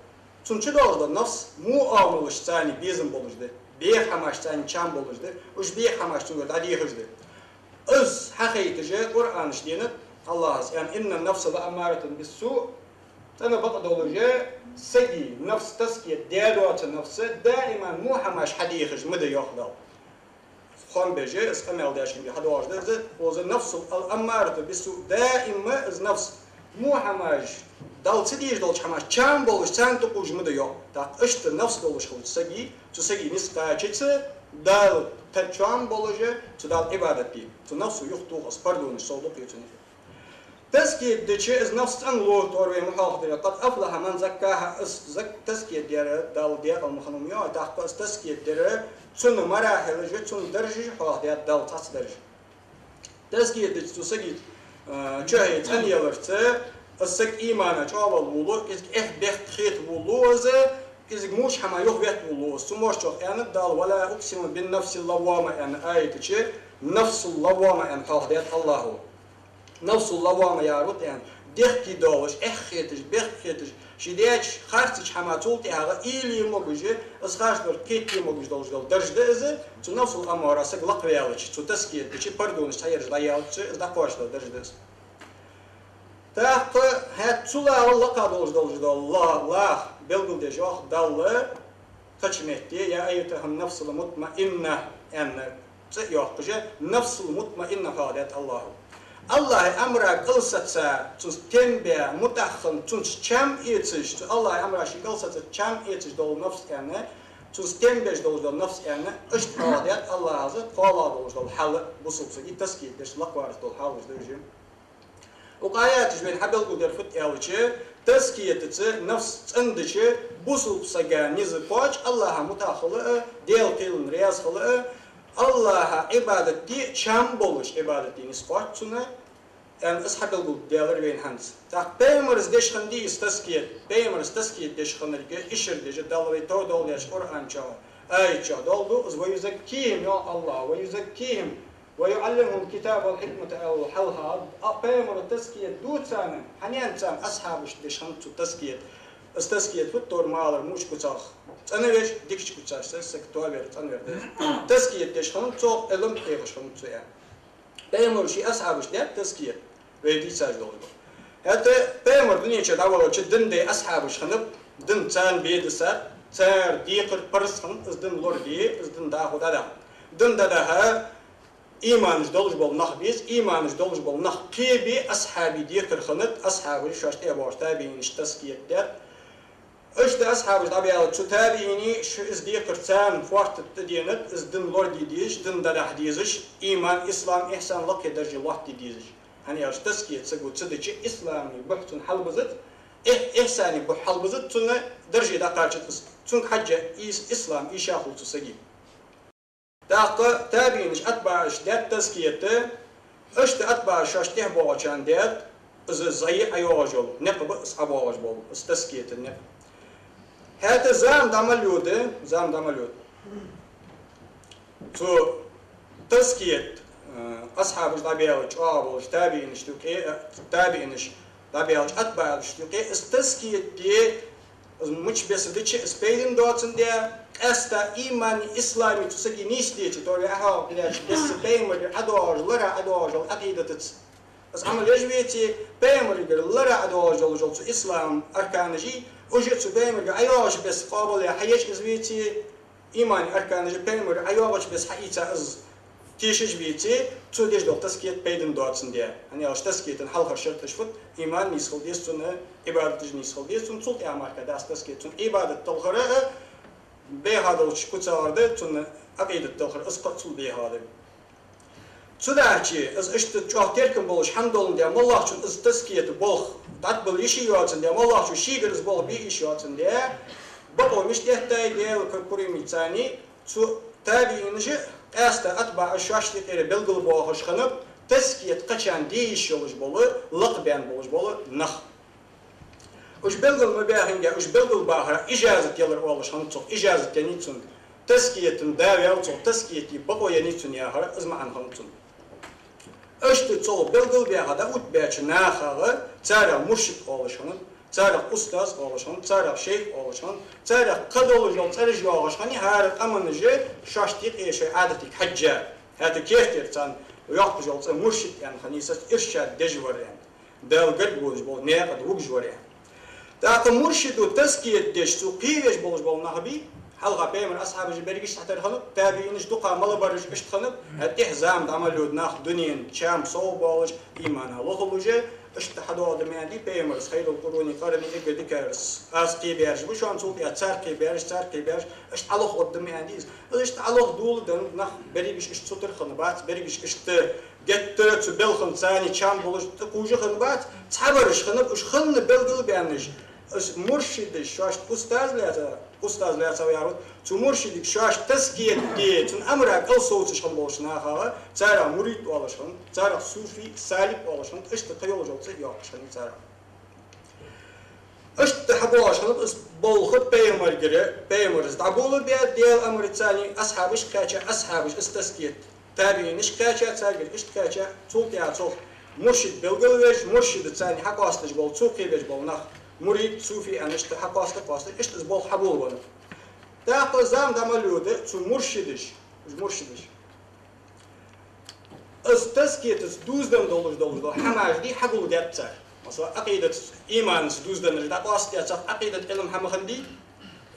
Цун чу долаш дола нафс во оамалашца безам болаш да, бӀеха хӀамашца чам болаш да, уж бӀеха хӀамаш цунгара дӀадехаш да. Из хьахайташ Къуръана чу денад АллахӀа, аьнна: «إن النفس لأمارة بالسوء», цӀена бакъдолаш сага нафс, тазкият даь доаца нафс, даим во хӀамаш хьадехаш ма да, йоах Дала. Хоам беш, из къамаьл дешанга хьадоагӀаш да из, из النفس الأمارة بالسوء, даим из нафс во хӀамаш, Далла ца дезаш долча хӀамашца чам болаш, царна тӀакхувш ма да, йоах. ТӀаккха иштта нафс долаш хилча сага, цу сага низ кхаьчац Дала тӀа чам болаш, цу Далла Ӏибадат де. Цу нафсо юхатох из, пардонаш совдоаккх цунна. Тазкият дича из нафс цӀенлу, товре вай ма хьоахадир: «قد أفلح من زكاها», из зак-, тазкият даьр Далла декъала ма хиннав, йоах, тӀаккха из тазкият даьр, цун марахьилаш, цун даржаш хьоахадаьд Дала, цхьацца даржаш. Тазкият дича цу сага, а, чухье цӀенъяларца, из саг имана чӀоагӀвала волалу, кӀезига эхь-бехк хета волалу из, кӀезига муш хӀама юхаветтаволалу из. Цу мошчох аьннад Дала: «ولا أقسم بالنفس اللوامة», аьнна аята чу, нафсул лаввама аьнна хьоахадаьд АллахӀа. Нафсул лаввама яхар фуд аьнна, дехке долаш, эхь хеташ, бехк хеташ, ше деча харцача хӀаман цул тӀехьагӀа уйла е могаш, из харцдар кхетаде могаш долаш дола дарж да из, цу нафсул аммара саг лакхваьлча, цу тазкият дича, пардонаш цхьаераш дӀаяьлча, из дӀакхоачаш дола дарж да из. ТӀаккха хӀаьта цул а лакха долаш, долаш дола ла-, лаха белгалдеш йоах Дала, кхыча метте: «يا أيتها النفس المطمئنة», аьнна, цӀи йоаккхаш, нафсул мутмаинна хьоахадаьд АллахӀа. АллахӀа амара кӀалсаца, цунца тем бе, мутӀахьа хинна, цунца чам эцаш, цу АллахӀа амара ший кӀалсаца чам эцаш дола нафс аьнна, цунца тем беш долаш дола нафс аьнна, иштта хьоахадаьд АллахӀа из, кхоалагӀа долаш дола хьал, бусалба сага тазкият деш лакхваларца дола хьалаш да уж. Укх аята чу вайна хьабелгалдер фуд аьлча, тазкиятаца нафс цӀендича, бусалба сага низ кхоач АллахӀа мутӀахьа хила а, Даьла кхелана раьза хила а, АллахӀа Ӏибадат де чам болаш Ӏибадат де низ кхоач цунна, аьнна, из хьабелгалдаьлар вайна хӀанз. ТӀаккха пайхамарас деш хиннадий из тазкият? Пайхамарас тазкият деш хиннарг ишар деш Дала вай товдоллеш Къуръан чу, аят чу доаладу из: «ويزكيهم», йоах АллахӀа, «ويزكيهم ويعلمهم الكتاب والحكمة», аьлар хьалха. А пайхамара тазкият ду царна, хьанна? Царна асхьабашта деш хиннад цо тазкият. Из тазкият фуд? Товр ма аллара, муш куцах цӀенавеш, дикача куцашца саг тоавар, цӀенвар да из. Тазкият деш хиннад цо, Ӏилма хьехаш хиннад цо, аьнна. Пайхамара ший асхьабашта даьд тазкият, вай дийцаш долаш да. ХӀаьта пайхамар дунен чу дӀавахача дин дай асхьабаш хиннаб, дин царна бе дисад, Цар декхар парз хиннад из дин лораде, из дин дӀахо дӀадахьа. Дин дӀадахьа иманаш долаш бола нах беза, иманаш долаш бола нах кхебе асхьабий декхар хиннад, асхьабаша шоашта тӀехьа боагӀача табиӀинашта тазкият даьд. Иштта асхьабаш дӀабаьлча, цу табиӀиний шу из декхар царна фоартта тӀаденад, из дин лораде дезаш, дин дӀадахьа дезаш, иман, ислам, ихьсан лакхе дарже лоаттаде дезаш. ХӀана аьлча тазкият саго ца дича, ислама бухь цунна хьалбизац, ихь-, ихьсана бухь хьалбизац, цунна дарже дӀакхачац из. Цунга хьежжа ис-, ислам ийша хул цу сага. ТӀаккха табиӀинаша, атбаӀаша даьд тазкият, иштта атбаӀаша шоашта тӀехьа боагӀачарна даьд, из зӀе ӀойоагӀаш йола никъ ба из ӀобоагӀаш бола, из тазкията никъ. ХӀаьта зама дӀа мел йода, зама дӀа мел йода. Цу тазкият, э, асхьабаш дӀабаьлча чӀоагӀа болча табиӀинашта юкъе, э, табиӀинаш дӀабаьлча атбаӀашта юкъе, из тазкият де, из мича беса дича, из пайдана доацандаь, къаьстта имани, ислами цу сага нийсдеце, то ве ахьа хилача беса пайхамара ӀодоагӀаш, лара ӀодоагӀаш йола Ӏакъидатаца из Ӏамал еш веце, пайхамарагара лара ӀодоагӀаш йола цу ислама арканаши, уже цу пайхамарагара ӀойоагӀача беса къоабал яь хьаеш из веце, имани арканаши пайхамарагара ӀойоагӀача беса хьаийца из тешаш веце, цо деш дола тазкият пайдана доацандаь. ХӀана аьлча тазкиятан хьалхара шарташ фуд: иман нийса хила деза цунна, Ӏибадаташ нийса хила деза цунна, цул тӀехьа мара дац тазкият цунна. Ӏибадат талхара а бӀеха долча куцагара да, цунна Ӏакъидат талхара из кхы а цул бӀеха да. Цудухьа из иштта чӀоагӀа теркам болаш хӀама доландаь, моллагӀчун из тазкият болх дӀатӀабилла йиш йоацандаь, моллагӀчо шийгара из болх бе йиш йоацандаь, бокъо мишта эттай, Даьла курамца цу табиӀинаша, къаьстта атбаӀаша шоашта юкъера белгалбоахаш хиннаб тазкият кхаьчан де йиш йолаш бола, лакхбаьнна болаш бола нах. Уж белгал ма баьхинге, уж белгалбахара ижазат ялар оалаш хиннад цох, ижазат еннай цунга. Тазкиятан да ваьв цох, тазкията бокъо еннай цунна яхар, из маӀан хиннад цун. Иштта цох белгалбаьха дӀаоттабаьча нахагара царех муршид оалаш хиннад, царех устаз оалаш хиннад, царех шейх оалаш хиннад, царех кхы долаш йола цӀераш йоагӀаш хиннай, хӀара къаманаша шоашта юкъе шоай Ӏадатага хьежжа. ХӀаьта керттера царна йоаккхаш йола цӀи муршид аьнна хиннай, саца иршад деш вар аьнна. Дала гарга волаш бола наькъа тӀа вугаш вар аьнна. ТӀаккха муршида тазкият деш, цо кхевеш болаш бола нах бий, хьалха пайхамара асхьабаша берригаш цхьатарра хиннаб, табиӀинаша дукха малабараш иштта хиннаб, хӀаьта тӀехьа зама дӀа мел йода нах дунен чам совбоалаш, имана лохалуш, иштта хьадоагӀаргда ма аьннадий, пайхамара: «خير القرون قرني», эггара дикараш аз кхебаьраш ба шоана, цул тӀехьа цар кхебаьраш, цар кхебаьраш, иштта Ӏолохаргда ма аьннадий из. Из иштта Ӏолоха доладенна нах берригаш иштта сутара хиннабац, берригаш иштта геттара цу балхана царна чам болаш тӀакхувш хиннабац, цхьабараш хиннаб уж хинна белгалбаьннараш. Уж муршидаш шоашта устаз лаьца, устаз лаьца ваьр вац, цу муршидага шоашта тазкият де, цун амара кӀалсовцаш хинна болча нахагара, царех мурид оалаш хиннад, царех суфи, салик оалаш хиннад, иштта кхы йолаш йола цӀи йоаккхаш хиннай царех. Иштта хьабоагӀаш хиннаб из болх пайхамарагара, пайхамара из дӀаболабаь, Даьла амарца, асхьабашка кхаьча, асхьабаша из тазкият, табиӀинашка кхаьча, царгара иштта кхаьча, цул тӀехьа цох муршид белгалвеш, муршида царна хьакъоасташ бола, цо кхебеш бола нах, мурид, суфи аьнна, иштта хьакъоаста, къоаста, иштта из болх хьаболабеннаб. ТӀаккха зама дӀа мел йода, цу муршидаш, уж муршидаш. Из тазкиятаца дувзаденна долаш долаш дола хӀамаш дий хьагулдаьд цар. Масала, Ӏакъидатаца, иманаца дувзаденнараш дӀакъоастадаь цох Ӏакъидата Ӏилма хӀама хиннадий?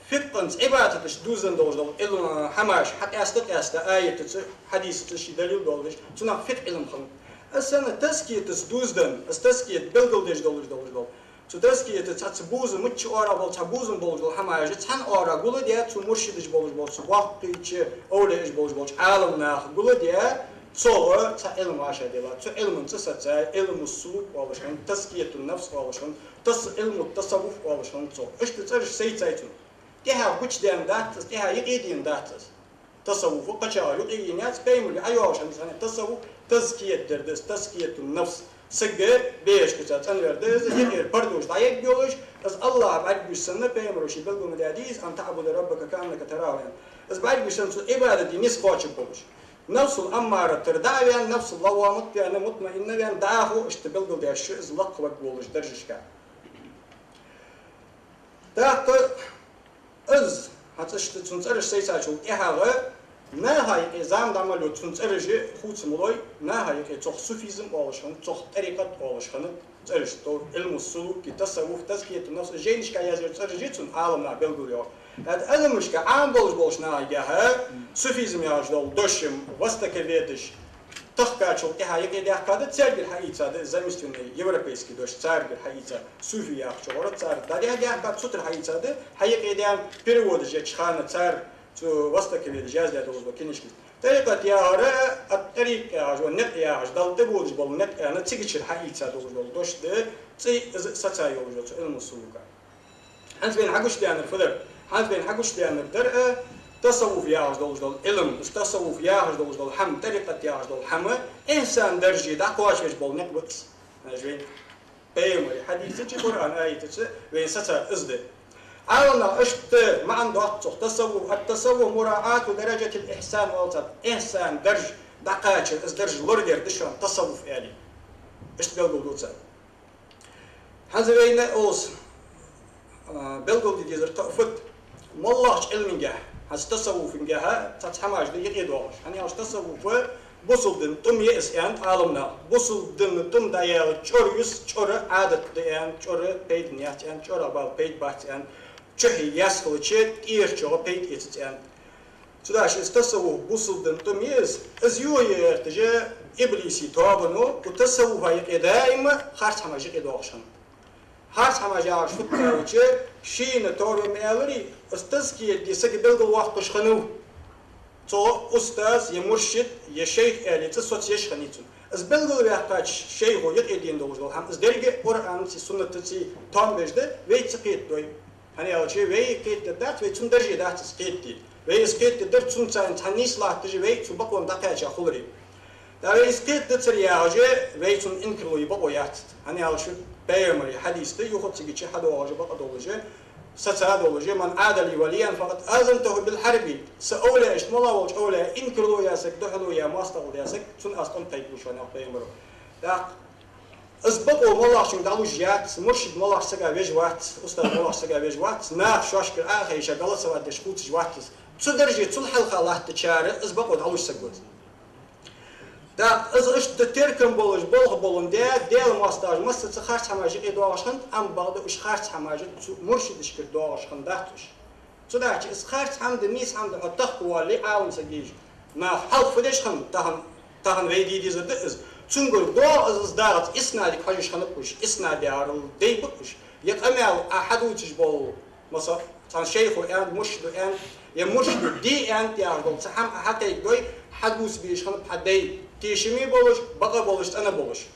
ФикъхӀаца, Ӏибадатаца дувзаденна долаш дола Ӏилма хӀамаш хьакъаьста-къаьста аятаца, хьадисаца ший далил доаладеш, цунах фикъхӀ Ӏилма хиннад. Из санна тазкиятаца дувзаденна, из тазкият белгалдеш долаш долаш дола. Цу тазкиятаца цхьацца бувзам, мичча оагӀора бола цхьа бувзам болаш дола хӀамаш цхьана оагӀора гулдаь, цу муршидаш болаш болча, цу боккхийча овлияаш болаш болча Ӏаламнаха гулдаь, цох цхьа Ӏилма вӀашагӀделла. Цу Ӏилман цӀи сацай, Ӏилму сулук оалаш хиннад, тазкиятун нафс оалаш хиннад, тас-, Ӏилму тасаввуф оалаш хиннад цох. Иштта цӀераш сайцай цун. ТӀехьагӀа гучадаьнна дац из, тӀехьагӀа юкъедена дац из. Тасаввуф кхычагӀа юкъеена яц, пайхамарагара ӀойоагӀаш хиннад из хӀама, тасаввуф, тазкият дар да из, тазкиятун нафс. Саг бехаш куца цӀенвер да из, юкъера пардош дӀаергйолаш, из АллахӀ бӀаргагуш санна, пайхамара ший белгал ма даьдий из: «أن تعبد ربك كأنك تراه», аьнна. Из бӀаргагуш санна, цо Ӏибадат де низ кхоачаргболаш. Нафсул аммаратара дӀа а ваьнна, нафсул лаввамат а ваьнна, мутмаинна а ваьнна, дӀахо иштта белгалдаьд шо из лакхваргволаш даржашка. ТӀаккха из, хӀанз иштта цун цӀераш сайцачул тӀехьагӀа, наха юкъе зама дӀа мел йода цун цӀераш хувца ма лой, наха юкъе цох суфизм оалаш хиннад, цох тӀарикъат оалаш хиннад, цӀераш то Ӏилму сулуки, тасаввуф, тазкиятун нафс, жайнашка язъяь цӀераш я цун, Ӏаламнаха белгалйоагӀа. ХӀаьта Ӏилмашка Ӏам болаш болча нахагахьа суфизм яхаш дола дош-м востоковедаш тахкачул тӀехьа юкъедаьккха да, царгара хьаийца да из, заместительный европейский дош, царгара хьаийца, суфи яхача гӀора цар дӀадаьдаьккха, цу тӀара хьаийца да, хьаюкъедаьнна переводаш еча хана цар, цу востоковедаш яздаь долаш дола книжкаш. ТӀарикъат яхар, ат-тӀарикъ яхаш, ва никъ яхаш, Далла тӀабодаш бола никъ аьнна, цигачара хьаийца долаш дола дош да, цӀи из а саца йолаш йола цу Ӏилмус-сулука. ХӀанз вайна хьагучадаьннар фу дар? ХӀанз вайна хьагучадаьннар дар, а, тасаввуф яхаш долаш дола Ӏилм, из тасаввуф яхаш долаш дола хӀама, тӀарикъат яхаш дола хӀама, ихьсан дарже дӀакхоачавеш бола никъ ба из. ХӀанз вайна пайхамара хьадисаца, Къуръан аятаца вайна сацар из да. Ӏаламнаха иштта маӀан доаккх цох: тасаввуф, ат-тасаввуф мураӀату даражатил ихьсан оал цар. Ихьсан дарж дӀакхачар, из дарж лорадар да шоана тасаввуф аьле. Иштта белгалду цар. ХӀанз вайна укхаза, а, белгалде дезар кхы а фуд: моллагӀча Ӏилмангахьа, хӀанз тасаввуфангахьа цхьацца хӀамаш да юкъедоагӀаш. ХӀана аьлча тасаввуф бусалба дина тӀум я из, аьннад Ӏаламнаха. Бусалба дина тӀум дӀаяла чӀор юс, чӀора Ӏадат да, аьннад, чӀора пайдана яц, аьннад, чӀорах бала пайда бац, аьннад, чухье яс хилча тӀера чӀоагӀа пайда эцац, аьннад. Цудухьа из тасаввуф бусалба дина тӀум я из, из юхаерта же иблиса тоабано, укх тасаввуфа юкъе даим харц хӀамаш юкъедоагӀаш хиннад. Харц хӀамаш яхаш фуд аьлча, шийна тоабе ма аьларий, из тазкият де сага белгалвоаккхаш хиннав. Цо устаз, е муршид, е шайх аьле цӀи соцаеш хиннай цун. Из белгалваьккхача шайхо юкъедена долаш дола хӀама, из деррига Къуръанацеи суннатацеи тоам беш да, вай ца кхетадой. ХӀана аьлча вай кхетадергдац, вай цун дарже дац из кхетаде. Вай из кхетадергдар цунца цхьана нийса латташ, вай цу бакъонна дӀакхаьча хуларе. ТӀаккха вай из кхетадацар яхаш, вай цунна инкарло е бокъо яц. ХӀана аьлча пайхамара хьадис да, юха цигача хьадоагӀаш бакъ долаш, саца долаш: «Ман Ӏада ли валиян, факъад азантуху бил хьарби». Са овлияшта, моллагӀа волча овлияшта инкарло яь саг, духьало яь, моастагӀал даь саг, цунна аз тӀом кхайкабу шоана, аьннад пайхамара. ТӀаккха из бакъо моллагӀчунга дӀалуш яц, муршид моллагӀча сага веш вац, устаз моллагӀча сага веш вац, наха шоашкара Ӏохайша, голосовать деш хувцаш вац из. Цу дарже цул хьалха латтачар из бакъо дӀалуш саг ва из. ТӀаккха из иштта теркам болаш, болх боландаь, Даьла моастагӀаша массаза харц хӀамаш юкъедоагӀаш хиннад, амма бакъда уж харц хӀамаш цу муршидашкара доагӀаш хиннадац уж. Цудухьа из харц хӀама да, нийса хӀама да хьо тахка воале, Ӏалам саг еш, наха хьалха фу деш хиннад, тахан, тахан вай де дезар да из. Цунгара доагӀа из, из дагӀац, иснадага хьожаш хиннаб уж, иснад яхар дай ба уж. Е къамаьл Ӏа хьадувцаш бола, масала, цхьан шайхо аьннад, муршидо аьннад, е муршидо де аьннад яхаш дола цхьа хӀама Ӏа хьакхайкадой, хьадувца безаш хиннаб хьа дай, тешаме болаш, бакъ болаш, цӀена болаш.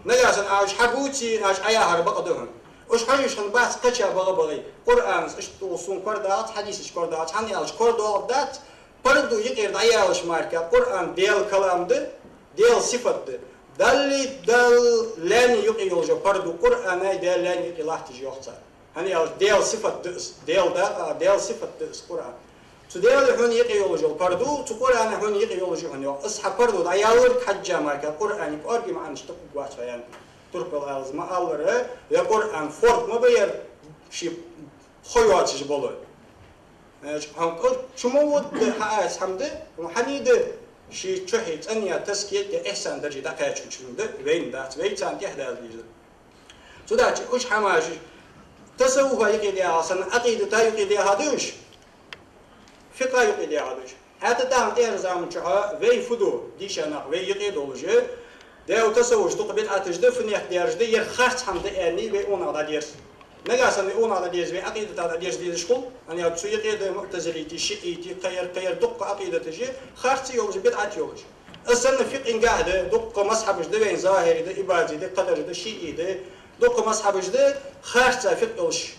Нагахьа санна Ӏа уж хьабувце, Ӏа уж Ӏояхар бакъ да хьона. Уж хьожаш хиннабац кхыча бакъ-бакъий. Къуръанаца иштта сона корадоагӀац, хьадисаца корадоагӀац, хӀана аьлча корадоагӀаргдац, парду юкъера дӀаялаш мара, Къуръан Даьла калам да, Даьла сифат да. Далли, Далла лаьнна юкъе йолаш йола парду Къуръанай Даьла лаьнна юкъе латташ йоах цар. ХӀана аьлча Даьла сифат да из, Даьла дакъа, Даьла сифат да из Къуръан. Цу Даьла хьона юкъе йолаш йола парду, цу Къуръана хьона юкъе йолаш я хьона йоах. Из хьа парду дӀаяллалга хьежжа мара, Къуръана кӀоарга маӀанаш тӀакхувргвац хьо, аьннад. Турпал Ӏаьлас ма аллара, ер Къуръан форд ма ба ер, ше хо йоацаш бола. Э, хьона кӀал чу ма вод да, хьа ас хӀама да, хьона хьаний да, ше чухье цӀена я, тазкият я, ихьсан дарже дӀакхаьчачун да, вайна дац, вай царна тӀехьа дала деза. Цудухьа уж хӀамаш тасаввуфа юкъе даьха санна, Ӏакъидата юкъе даьха да уж, фикъха юкъе даьха да уж. ХӀаьта тахан тӀехьарча заман чухь вай фу ду, дийша нах вай юкъе долаш, дӀа тасаввуфаша дукха бидӀаташ да, фунех дераш да, ер харц хӀама да аьнна, вай укханах дӀадерз. Нагахьа санна вай укханах дӀадерзе, вай Ӏакъидатах дӀадерза дезаш хул, хӀана аьлча цу юкъе да муӀтазилитий, шиӀитий, кхыяр, кхыяр дукха Ӏакъидаташ, харц йолаш, бидӀат йолаш. Из санна фикъхӀагахьа да, дукха мазхӀабаш да вайна, ЗахӀири да, Ибази да, Къадари да, ШиӀи да, дукха мазхӀабаш да, харца фикъхӀа йолаш.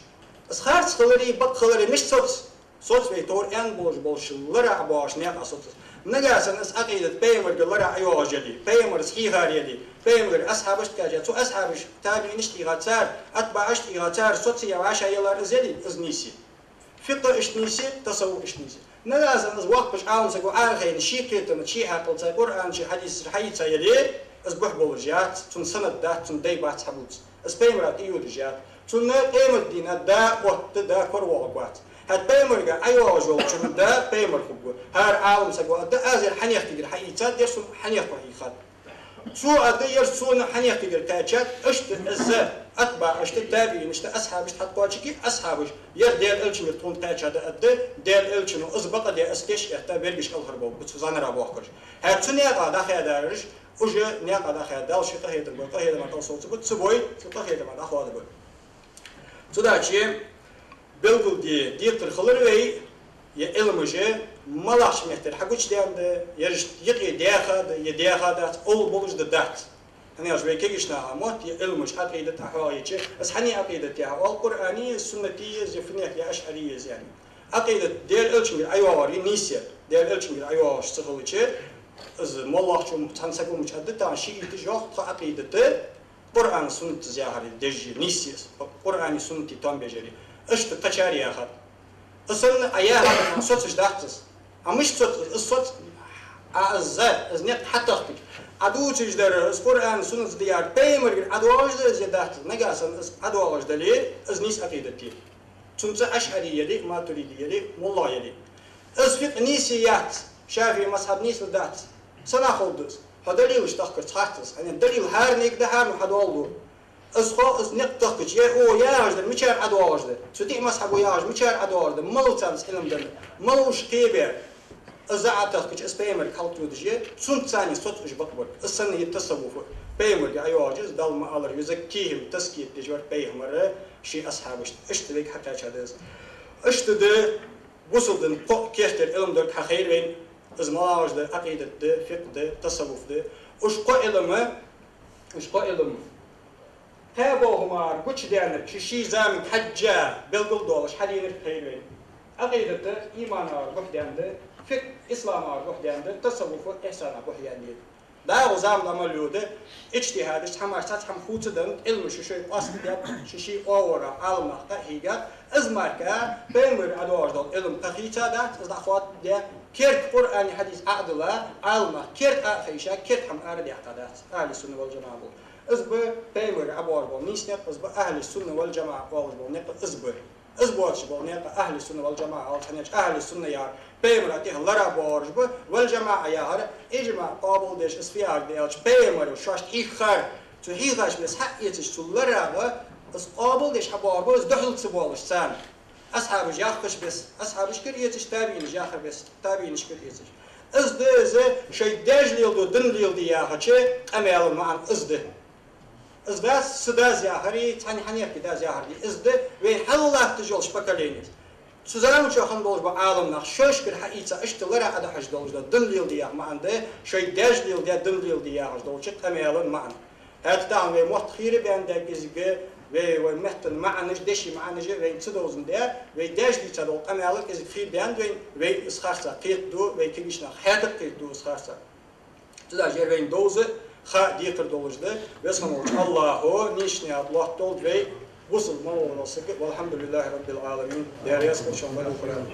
Из харц хилари, бакъ хилари мишта соц? Соц вай тховра аьнна болаш болча ларахьа боагӀача наькъа соц из. Нагахьа санна из Ӏакъидат пайхамарагара ларахьа йоагӀаш яле, пайхамара хьийхар яле, пайхамара асхьабашта кхаьча, цу асхьабашта, табиӀинашта хьийха, цар атбаӀашта хьийха, цар соцаяь вӀашагӀъеллар из яле, из нийса я. ФикъхӀа иштта нийса я, тасаввуф иштта нийса я. Нагахьа санна из воккхача Ӏалам саго Ӏарахайна ший кхетамца, ший Ӏакъылца, Къуръанацеи хьадисацеи хьаийца яле, из бухь болаш яц, цун санад дац, цун дай бац хьабувца. Из пайхамара тӀайодаш яц. Цунна къематдийнахьа да отта, да коравоагӀаргвац. ХӀаьта пайхамарагара ӀойоагӀаш йолчун да пайхамар хургва. ХӀара Ӏалам саго а да, аз ер хьанех тигар хьаийцад, ер сона хьанех тӀа хьийхад. Цо аргда, ер сона хьанехкагара кхаьчад, иштта из атбаӀашта, табиӀинашта, асхьабашта хьатӀакхоачаргья, асхьабаш ер Даьла Элчангара тхона кхаьчад аргда, Даьла Элчано из бакъ а даь, из теш а этта, бергаш кӀалхарбовларгба цу зӀанара бохкараш. ХӀаьта цу наькъа дӀахаьдараш, уж наькъа дӀахаьда, Дала ший къахетам бой, къахетама тӀа совцаргба, ца бой, цу къахетама дӀахоадергба. Цудухьа белгалде декхар хилар вай, е Ӏилмаш малагӀча меттера хьагучадаьннад, ераш юкъе даьха да, е даьха дац, овла болаш да, дац. ХӀана аьлча вай кагийча наха мотт, е Ӏилмаш, Ӏакъидат хьахьоахайича, из хьан Ӏакъидат я хьаоал, Къуръани я, суннати я из, е фу нехк я, ашӀари я из, яьннай. Ӏакъидат Даьла Элчангара ӀойоагӀар я нийса, Даьла Элчангара ӀойоагӀаш ца хилча, из моллагӀчо цхьан саго мича аргда, тахан шииташа йоах тха Ӏакъидат Къуръан-суннатаца яхар я деш, нийса я из, Къуръани суннати тоам беш яр я. Иштта кхычар яхар. Из санна Ӏа яхар соцаш дац из. Ӏа мишта соц из? Из соц Ӏа из, из никъ хьатохкача, Ӏа дувцаш дар из Къуръан-суннатаца да яхар пайхамарагара ӀодоагӀаш да из е дац из? Нагахьа санна из ӀодоагӀаш дале, из нийса Ӏакъидат я. Цунца ашӀари яле, матуриди яле, моллагӀа яле. Из фикъхӀ нийса яц, шафиӀий мазхӀаб нийса дац. Сенах ховргда из? Хьо далилаш тохкарца хац из. ХӀана аьлча далил хӀаранега да, хӀаране хьадоаладу. Из хо, из никъ тохкача, е укхо яхаш дар мичара ӀодоагӀаш да? Цу диъ мазхӀабо яхаш мичара ӀодоагӀаш да? Малав царна из Ӏилма деннар? Малав уж кхебаьр? Из Ӏотохкача, из пайхамарага хьалтӀадодаш я, цунца царна соцаш бакъбар. Из санна я тасаввуф. Пайхамарагара ӀойоагӀаш я из, Дала ма аллара: «Юзаккихим», тазкият деш вар пайхамар ший асхьабашта. Иштта вайга хьакхаьчад из. Иштта да бусалба дина кхо кертера Ӏилма долга хьахайра вайна. Из малагӀаш да? Ӏакъидат да, фикъхӀ да, тасаввуф да. Уж кхо Ӏилма, уж кхо Ӏилма кхаь бӀаь хӀамара гучадаьннар, ший-ший заманга хьежжа белгалдоалаш хьаденар хайра вайна. Ӏакъидат иманагара гухьденна да, фикъхӀ исламагара гухьденна да, тасаввуф ихьсанагара гухьденна да. ДӀахо заман Ӏамал йода, иджтихӀадаш, цхьа мара цхьацца хӀама хувцаденна, Ӏилма шоай-шоай къоастадаьд, шоай-шоай оагӀорахьа Ӏаламнаха къахьийгад. Из мара пайхамарагара ӀодоагӀаш дола Ӏилма кхахийца дац, из дӀахоададаь, керда Къуръани хьадиса Ӏо а дилла, Ӏаламнаха керда Ӏо а хайша, керда хӀама арадаьккха дац ахӀлу-сунна вал-жамаӀа болча. Из ба пайхамарагара ӀобоагӀаш бола нийса никъ, из ба ахӀлу-сунна вал-жамаӀа оалаш бола никъ, из ба. Из боацаш бола никъ ахӀлу-сунна вал-жамаӀа оалаш, хӀана аьлча ахӀлу-сунна яхар пайхамара тӀехьа лорадеш бола ба, вал-жамаӀа яхар, иджмаӀ къоабалдеш, из фу яхар да аьлча, пайхамара шоашта хьийхар, цо хьийхача беса хьаэцаш, цо лорадеш, из къоабалдеш хьабоагӀаш ба, из духьал ца болаш царна. Асхьабаша яххача беса, асхьабашкара эцаш, табиӀинаша яххача беса, табиӀинашкара эцаш. Из да из, шоай даьша леладу дин леладе яхача къамаьла маӀан из да. Из дац са дас яхари, цхьан хьанехки дас яхари. Из да вай хьалха латташ йолча поколениес. Цу заман чухь хинна болаш бола Ӏаламнах шоашкара хьаийца, иштта лорадеш Ӏодахьаш долаш да дин леладе яха маӀан да, шоай даьша леладу дин леладе яхаш долча къамаьла маӀан. ХӀаьта тахан вай мотт хийра баьнна да кӀезига, вай, вай меттан маӀанаш, дешай маӀанаш вайна ца довзандаь, вай даьша дийца дола къамаьл кӀезига хийра баьнна да вайна, вайна из харцахьа кхетаду, вай кагийча наха хьаьта кхетаду из харцахьа. Цудухьа ер вайна довза, ха декхар долаш да, Веза хинна волча АллахӀо нийсача наькъа лоаттадолда вай, бусалба ма валлалца сага, والحمد لله رب العالمين. Даьла раьза хилва шоана, баркал.